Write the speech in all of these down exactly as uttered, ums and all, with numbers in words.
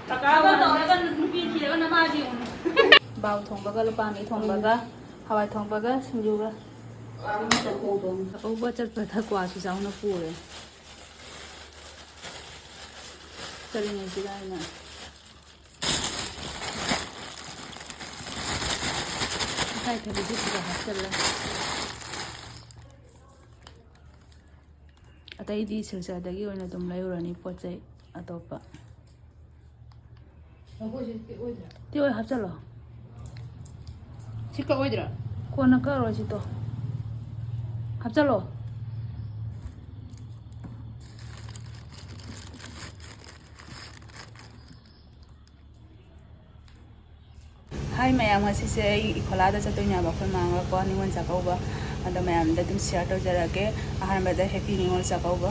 ꯀꯀꯥꯒ ꯇꯧꯔꯒ ꯅꯨꯄꯤ ꯊꯤꯔꯒ ꯅꯃꯥꯗꯤ ꯌꯦꯡꯉꯨꯅꯦ꯫ ꯕꯥꯎ ꯊꯣꯡꯕꯒ, ꯂꯨꯄꯥ ꯑꯃꯤ ꯊꯣꯡꯕꯒ, ꯍꯋꯥꯏ ꯊꯣꯡꯕꯒ, ꯁꯤꯡꯖꯨꯒ꯫ ꯎꯕ ꯆꯠꯄꯗ ꯀ꯭ꯋꯥꯁꯨ ꯆꯥꯎꯅ ꯄꯨꯔꯦ꯫ ꯆꯠꯂꯤꯉꯩꯁꯤꯗ ꯑꯩꯅ ꯏꯀꯥꯏꯊꯕꯤꯁꯦ ꯁꯤꯗ ꯍꯥꯞꯆꯜꯂꯦ꯫ ꯑꯇꯩꯗꯤ ꯁꯤꯜꯆꯔꯗꯒꯤ ꯑꯣꯏꯅ ꯑꯗꯨꯝ ꯂꯩꯔꯨꯔꯅꯤ ꯄꯣꯠ ꯆꯩ ꯑꯇꯣꯞꯄ꯫ ꯇꯤꯛ ꯑꯣꯏ ꯍꯥꯞꯆꯜꯂꯣ꯫ ꯁꯤ ꯀꯛꯑꯣꯏꯗ꯭ꯔꯥ? ꯀꯣꯟꯅ ꯀꯛꯑꯔꯣꯏ ꯁꯤꯗꯣ꯫ ꯍꯥꯞꯆꯜꯂꯣ꯫ ꯍꯥꯏ ꯃꯌꯥꯝ, ꯉꯁꯤꯁꯦ ꯑꯩ ꯏꯈꯣꯂꯥꯗ ꯆꯠꯇꯣꯏꯅꯦꯕ ꯑꯩꯈꯣꯏ ꯃꯥꯒꯀꯣ, ꯅꯤꯉꯣꯜ ꯆꯥꯛꯀꯧꯕ꯫ ꯑꯗꯣ ꯃꯌꯥꯝꯗ ꯑꯗꯨꯝ ꯁꯤꯌꯔ ꯇꯧꯖꯔꯛꯀꯦ꯫ ꯑꯍꯥꯟꯕꯗ ꯍꯦꯄꯤ ꯅꯤꯉꯣꯜ ꯆꯥꯛꯀꯧꯕ꯫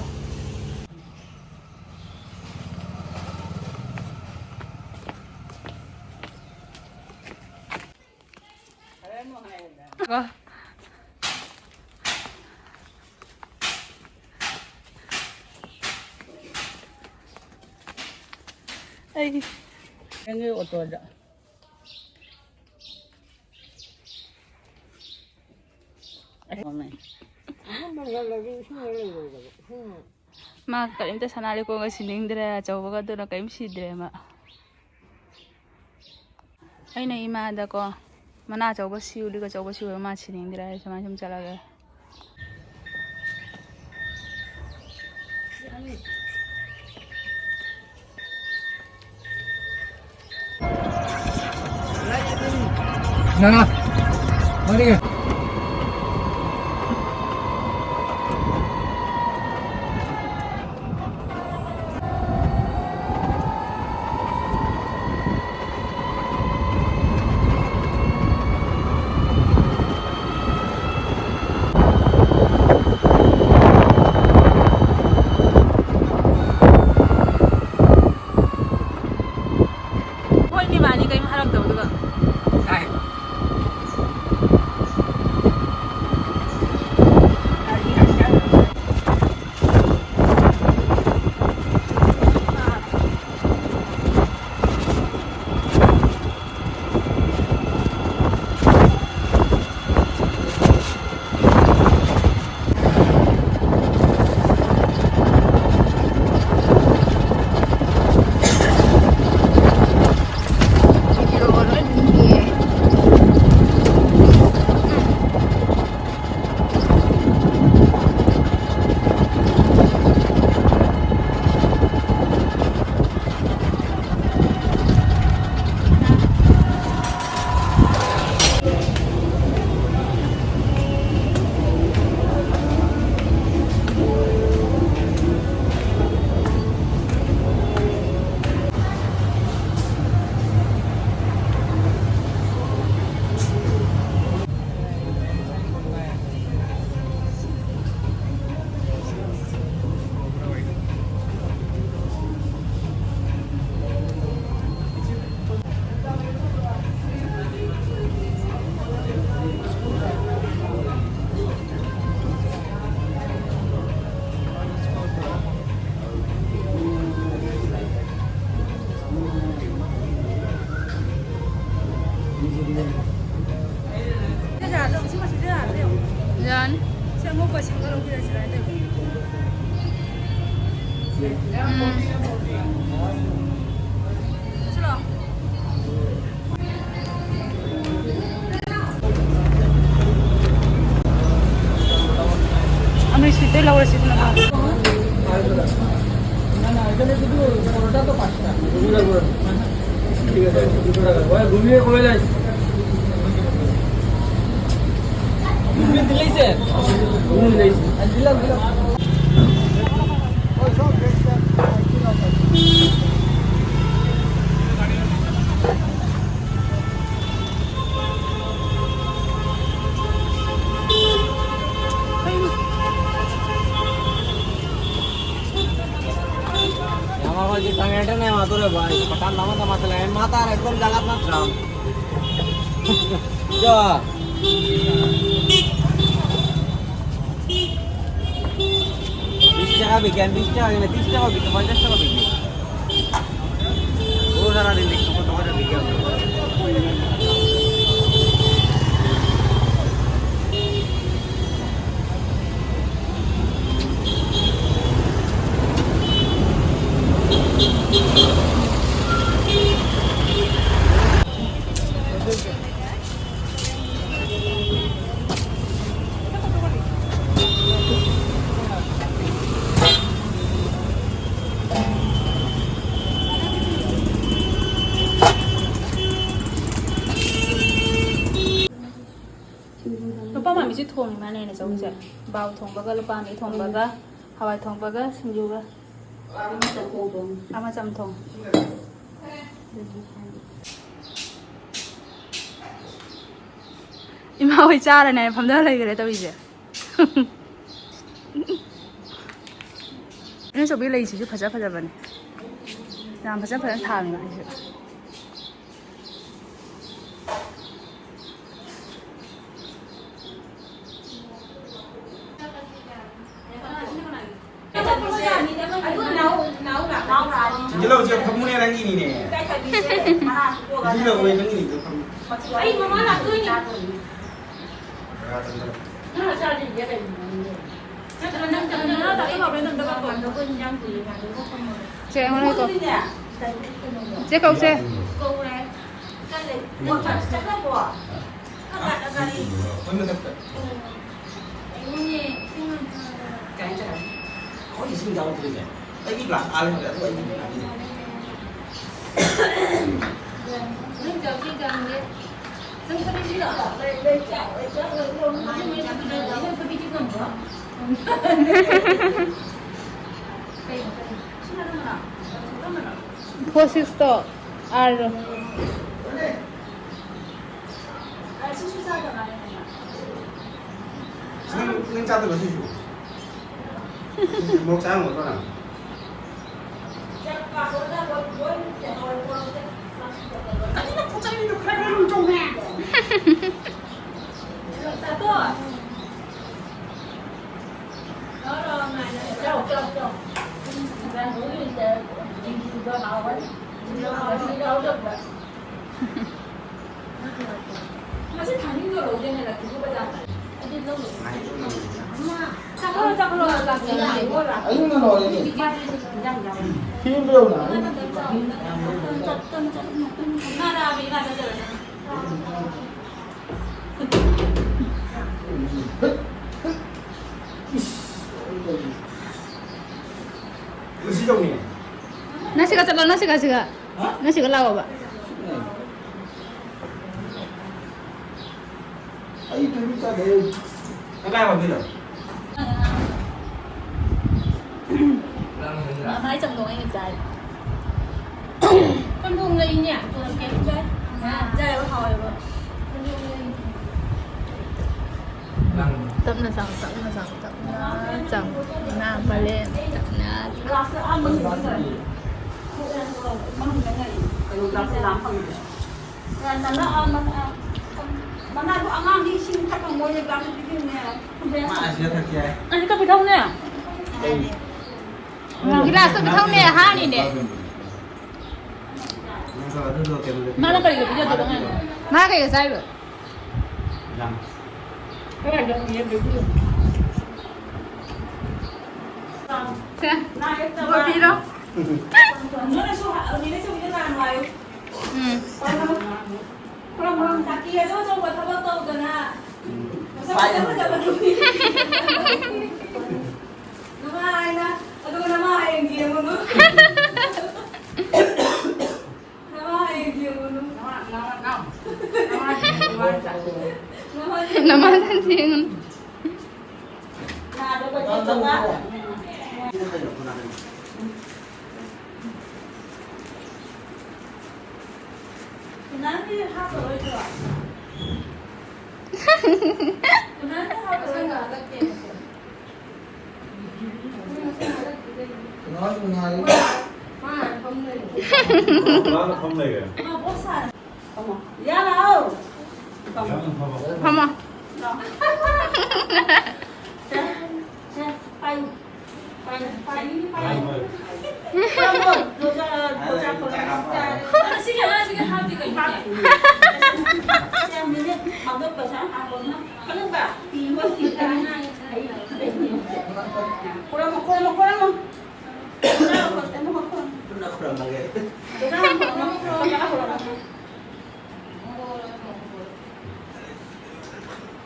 ꯑꯩ ꯅꯪꯒꯤ ꯑꯣꯇꯣꯗ꯫ ꯑꯍꯨꯝ ꯃꯪꯒꯜꯗꯗꯤ ꯏꯁꯤꯡ ꯂꯩꯔꯣꯏꯗꯕ꯫ ꯏꯁꯤꯡ ꯃꯥ ꯀꯔꯤꯝꯇ ꯁꯅꯥ ꯂꯤꯛꯀꯣꯟꯒ ꯁꯤꯅꯤꯡꯗ꯭ꯔꯦ, ꯑꯆꯧꯕꯒ ꯑꯗꯨꯅ ꯀꯔꯤꯝ ꯁꯤꯗ꯭ꯔꯦ ꯃꯥ꯫ ꯑꯩꯅ ꯏꯃꯥꯗꯀꯣ, "ꯃꯅꯥ ꯑꯆꯧꯕ ꯁꯤꯌꯨ, ꯂꯤꯛ ꯑꯆꯧꯕ ꯁꯤꯌꯨ", ꯃꯥ ꯁꯤꯅꯤꯡꯗ꯭ꯔꯦ꯫ ꯑꯩ ꯁꯨꯃꯥꯏꯅ ꯁꯨꯝ ꯆꯠꯂꯒꯦ꯫ ꯉꯥ ꯃꯔꯤ꯫ ꯃꯣꯏ ꯅꯤꯕꯥꯅꯤ ꯀꯔꯤꯝ ꯍꯥꯏꯔꯛꯇꯕꯗꯨꯒ꯫ ꯇꯥꯏ꯫ ঠিক আছে, দুশো টাকা। ওই ঘুমিয়ে কবে যাস? ঘুমিয়ে দিলেই স্যার। ঘুমিয়ে দিলেই স্যার। আর দিলাম, দিলাম। আমার কাছে টমেটো নেই, মাতুরে ভাই, ফটার নামে তো মাছ লাগে। আমি মাথা আর একদম জ্বালাত মারতাম। যা। বিশ টাকা বিজ্ঞান, বিশ টাকা কেন, তিরিশ টাকা বিজ্ঞান, পঞ্চাশ টাকা বিজ্ঞান। ও সারাদিন দেখতে কত করে বিজ্ঞান। ꯂꯨꯄꯥ ꯃꯥꯟꯕꯤꯁꯦ ꯊꯣꯡꯉꯤ ꯃꯥꯅꯦꯅ ꯆꯧꯁꯦ꯫ ꯕꯥꯎ ꯊꯣꯡꯕꯒ, ꯂꯨꯄꯥ ꯃꯥꯟꯕꯤ ꯊꯣꯡꯕꯒ, ꯍꯋꯥꯏ ꯊꯣꯡꯕꯒ, ꯁꯤꯡꯖꯨꯒ꯫ ꯑꯃ ꯆꯝꯊꯣꯡ꯫ ꯏꯃꯥ ꯍꯣꯏ ꯆꯥꯔꯅꯦ ꯐꯝꯗ ꯂꯩꯈ꯭ꯔꯦ ꯇꯧꯔꯤꯁꯦ꯫ ꯏꯅꯦꯆꯧꯕꯤ ꯂꯩꯁꯤꯁꯨ ꯐꯖ ꯐꯖꯕꯅꯦ꯫ ꯌꯥꯝ ꯐꯖ ꯐꯖꯅ ꯊꯥꯕꯅꯦ ꯉꯁꯤꯁꯨ꯫ ꯁꯤꯡꯒꯜꯂꯧꯁꯦ ꯐꯃꯨꯅꯦ ꯅꯪꯒꯤꯅꯤꯅꯦ꯫ ꯁꯤꯡꯒꯜꯂꯧ ꯅꯪꯒꯤꯅꯤꯗꯣ ꯐꯃꯨ꯫ ꯑꯩ ꯃꯃꯥ ꯂꯥꯛꯇꯣꯏꯅꯤ꯫ ꯁꯦ, ꯑꯩꯉꯣꯟꯗ ꯀꯧ꯫ ꯆꯦ ꯀꯧꯁꯦ꯫ ꯑꯩꯈꯣꯏ ꯏꯁꯤꯡ ꯌꯥꯎꯗ꯭ꯔꯤꯅꯦ꯫ ꯑꯩꯒꯤ ꯒ꯭ꯂꯥꯁ ꯑꯥ ꯂꯩꯍꯧꯔꯦ, ꯑꯗꯨ ꯑꯩꯒꯤ ꯒ꯭ꯂꯥꯁ ꯑꯅꯤ꯫ ꯅꯪ ꯆꯥꯛ ꯆꯥ ꯆꯥꯅꯤꯡꯗꯦ? ꯅꯪ ꯀꯔꯤ ꯁꯤꯗ? ꯅꯪ ꯀꯔꯤ ꯁꯤ ꯉꯝꯕ꯭ꯔꯣ? ꯀꯩꯅꯣ, ꯀꯩꯅꯣ? ꯁꯤꯅ ꯅꯪꯅ? ꯐꯣꯔ ꯁꯤꯛꯁꯇꯣ ꯑꯥꯔꯗꯣ꯫ ꯅꯪ, ꯅꯪ ꯆꯥꯗꯕ ꯁꯤꯁꯨ? ꯃꯣꯔꯣꯛ ꯆꯥ ꯉꯝꯒꯗ꯭ꯔꯣ ꯅꯪ? ꯀꯔꯤꯅꯣ ꯈꯨꯠꯆꯥꯏꯗꯣ ꯈꯔ ꯈꯔ ꯂꯣꯏ ꯆꯣꯡꯉꯦ꯫ ꯆꯥꯎ, ꯆꯥꯎ, ꯆꯥꯎ꯫ ꯁꯤꯡꯖꯨꯗꯣ ꯍꯥꯎꯕꯅꯤ꯫ ꯁꯤꯡꯖꯨ ꯍꯥꯎꯕꯅꯤ꯫ ꯉꯁꯤ ꯊꯥꯡꯖꯤꯡꯗꯣ ꯂꯧꯒꯦꯅ ꯂꯥꯛꯈꯤꯕ ꯕꯖꯥꯔꯗ꯫ ꯑꯗꯨ ꯂꯧꯔꯨ꯫ ꯆꯥꯈꯠꯂꯣ, ꯆꯥꯈꯠꯂꯣ, ꯂꯥꯛꯈꯤꯕ ꯂꯥꯛꯈꯤꯕ꯫ ꯑꯌꯨꯛꯅ ꯂꯣꯏꯔꯦꯅꯦ꯫ ꯏꯟꯖꯥꯡ ꯌꯥꯎꯔꯦ꯫ ꯊꯦꯡꯕ ꯌꯧꯅ꯫ ꯉꯥ ꯇꯞ ꯇꯞ ꯆꯥꯎ꯫ ꯉꯥ ꯔꯥꯕꯤ ꯉꯥ ꯅꯠꯇ꯭ꯔꯒꯅ꯫ ꯏꯁ꯫ ꯉꯁꯤ ꯇꯧꯅꯤ꯫ ꯅꯁꯤꯒ ꯆꯠꯂꯣ, ꯅꯁꯤꯒ, ꯁꯤꯒ꯫ ꯍꯥ? ꯅꯁꯤꯒ ꯂꯥꯛꯑꯣꯕ꯫ ꯑꯩ ꯇꯨꯃꯤꯟ ꯆꯥꯗꯦ꯫ ꯅꯪ ꯀꯥꯏ ꯋꯥꯗꯣꯏꯅꯣ? ꯃꯃꯥꯏ ꯆꯝꯊꯣꯡ ꯑꯩꯅ ꯆꯥꯏ꯫ ꯆꯝꯊꯣꯡ ꯂꯩꯅꯦ꯫ ꯆꯝꯊꯣꯡ ꯀꯩꯝ ꯆꯥꯏ꯫ ꯆꯥꯏꯕ ꯍꯥꯎꯋꯦꯕ꯫ ꯆꯝꯊꯣꯡ ꯂꯩ꯫ ꯇꯞꯅ ꯆꯥꯎ, ꯇꯞꯅ ꯆꯥꯎ, ꯇꯞꯅ ꯆꯥꯎ꯫ ꯏꯃꯥ ꯄꯂꯦꯝ, ꯇꯞꯅ ꯆꯥꯎ꯫ ꯒ꯭ꯂꯥꯁꯇ ꯑꯥ ꯃꯅꯨꯡꯗ ꯆꯥꯏ꯫ ꯃꯅꯨꯡꯗ ꯉꯥꯏ꯫ ꯀꯩꯅꯣ ꯒ꯭ꯂꯥꯁꯇ ꯂꯥꯝ ꯐꯪꯗ꯭ꯔꯦ꯫ ꯃꯅꯥꯗꯣ ꯑꯉꯥꯡꯗꯤ ꯏꯁꯤꯡ ꯊꯛꯄ ꯃꯣꯏꯅ ꯒ꯭ꯂꯥꯁ ꯄꯤꯕꯤꯌꯨꯅꯦ꯫ ꯃꯥ ꯑꯁꯤꯗ ꯊꯛꯀꯦ ꯍꯥꯏ꯫ ꯑꯁꯤ ꯀꯞ ꯄꯤꯊꯛꯎꯅꯦ꯫ ꯒꯤꯂꯥꯁꯇꯣ ꯄꯤꯊꯛꯎꯅꯦ, ꯍꯥꯅꯤꯅꯦ꯫ ꯅꯪꯁꯨ ꯑꯗꯨꯗꯣ ꯀꯩꯅꯣꯗ ꯃꯥꯅ ꯀꯔꯤꯒ ꯄꯤꯖꯗꯣꯏꯕ ꯑꯉꯥꯡꯗꯣ? ꯃꯥ ꯀꯩꯒ ꯆꯥꯏꯕ? ꯌꯥꯝ꯫ ꯁꯦ, ꯕꯣꯔ ꯄꯤꯔꯣ꯫ ꯅꯣꯏꯅꯁꯨ ꯅꯦꯅꯦ ꯆꯧꯕꯤꯗ ꯆꯥ ꯍꯥꯏꯌꯨ꯫ ꯎꯝ꯫ ꯆꯥꯛꯀꯤ ꯑꯆꯧ ꯑꯆꯧꯕ ꯊꯕꯛ ꯇꯧꯗꯅ ꯃꯁꯛ ꯐꯖ ꯐꯖꯕ ꯅꯨꯄꯤ꯫ ꯅꯨꯡꯉꯥꯏꯅ꯫ ꯑꯗꯨꯒ ꯅꯃꯥ ꯍꯌꯦꯡꯗꯤ ꯅꯃꯥꯗ ꯌꯦꯡꯉꯨ꯫ ꯃꯥꯅ ꯐꯝ ꯂꯩꯔꯦ꯫ ꯐꯝꯃꯣ꯫ ꯌꯥꯔꯣ꯫ ꯐꯝꯃꯣ꯫ ꯐꯝꯃꯣ꯫ ꯁꯦ, ꯁꯦ, ꯄꯥꯏꯌꯨ꯫ ꯄꯥꯏꯌꯨ, ꯄꯥꯏꯌꯨ, ꯄꯥꯏꯌꯨ꯫ ꯄꯥꯏꯌꯨ, ꯄꯥꯏꯌꯨ꯫ ꯄꯥꯏꯌꯨ, ꯄꯥꯏꯌꯨ꯫ ꯁꯤꯒꯤ ꯑꯉꯥꯡꯁꯤꯒꯤ ꯍꯥꯞꯇꯤ ꯀꯩꯅꯣ? ꯁꯦ, ꯃꯤꯅꯤꯠ ꯃꯉꯥ ꯄꯩꯁꯥ ꯍꯥꯞꯄꯣ꯫ ꯈꯪꯉꯕ? ꯈꯨꯔꯨꯝꯃꯣ, ꯈꯨꯔꯨꯝꯃꯣ, ꯈꯨꯔꯨꯝꯃꯣ꯫ ꯄꯨꯟꯅ ꯈꯨꯔꯨꯝꯃꯒꯦ꯫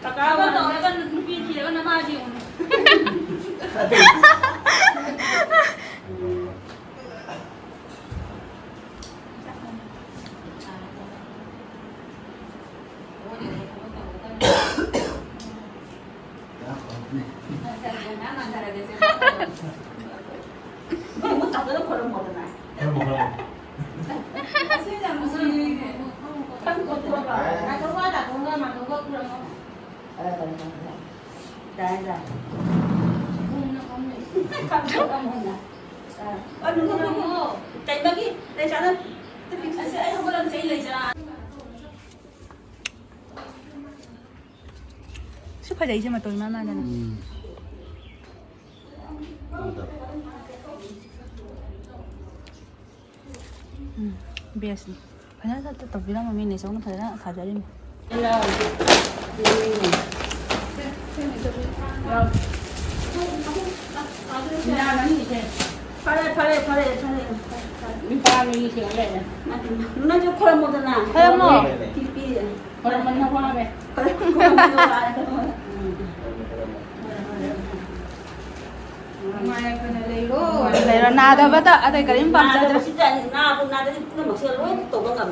ꯀꯀꯥ ꯊꯕꯛ ꯇꯧꯔꯒ ꯅꯨꯄꯤ ꯊꯤꯔꯒ ꯅꯃꯥꯁꯤ ꯌꯦꯡꯉꯨ꯫ ꯀꯩꯃꯒꯤ ꯂꯩꯁꯥꯅ ꯑꯁ, ꯑꯩ ꯍꯧꯒꯠꯂꯝꯁꯦ, ꯑꯩ ꯂꯩꯖꯔꯥ꯫ ꯁꯤ ꯐꯖꯩꯁꯦ ꯃꯇꯧ ꯏꯃꯥꯟ ꯃꯥꯟꯗꯅ꯫ ꯎꯝ꯫ ꯎꯝ, ꯕꯦꯁꯅꯤ꯫ ꯐꯖꯅ ꯇꯧꯕꯤꯔꯝꯃꯃꯤ ꯅꯦꯆꯧꯅ ꯐꯖꯅ ꯁꯥꯖꯔꯤꯃꯤ꯫ ꯐꯔꯦ, ꯐꯔꯦ, ꯐꯔꯦ, ꯐꯔꯦ꯫ ꯅꯨꯄꯥ ꯃꯤꯒꯤ ꯁꯦꯜ ꯂꯩꯔꯦ꯫ ꯅꯪꯁꯨ ꯈꯣꯏꯔꯝꯃꯣꯗꯅ꯫ ꯈꯣꯏꯔꯝꯃꯣ꯫ ꯄꯤ-, ꯄꯤ-, ꯈꯣꯏꯔꯝꯃꯣ ꯅꯋꯥꯕꯦ꯫ ꯈꯣꯏꯔꯝꯃꯣ ꯅꯋꯥꯕꯦ꯫ ꯎꯝ꯫ ꯅꯨꯡꯉꯥꯏ ꯌꯥꯏꯐꯅ ꯂꯩꯔꯣ꯫ ꯂꯩꯔꯣ, ꯅꯥꯗꯕꯗ ꯑꯇꯩ ꯀꯔꯤꯝ ꯄꯥꯝꯖꯗ꯭ꯔꯦ꯫ ꯅꯥꯗꯕꯁꯤꯗ, ꯅꯥꯕꯨ ꯅꯥꯗ꯭ꯔꯗꯤ ꯄꯨꯝꯅꯃꯛꯁꯦ ꯂꯣꯏ ꯇꯧꯕ ꯉꯝꯃꯤ꯫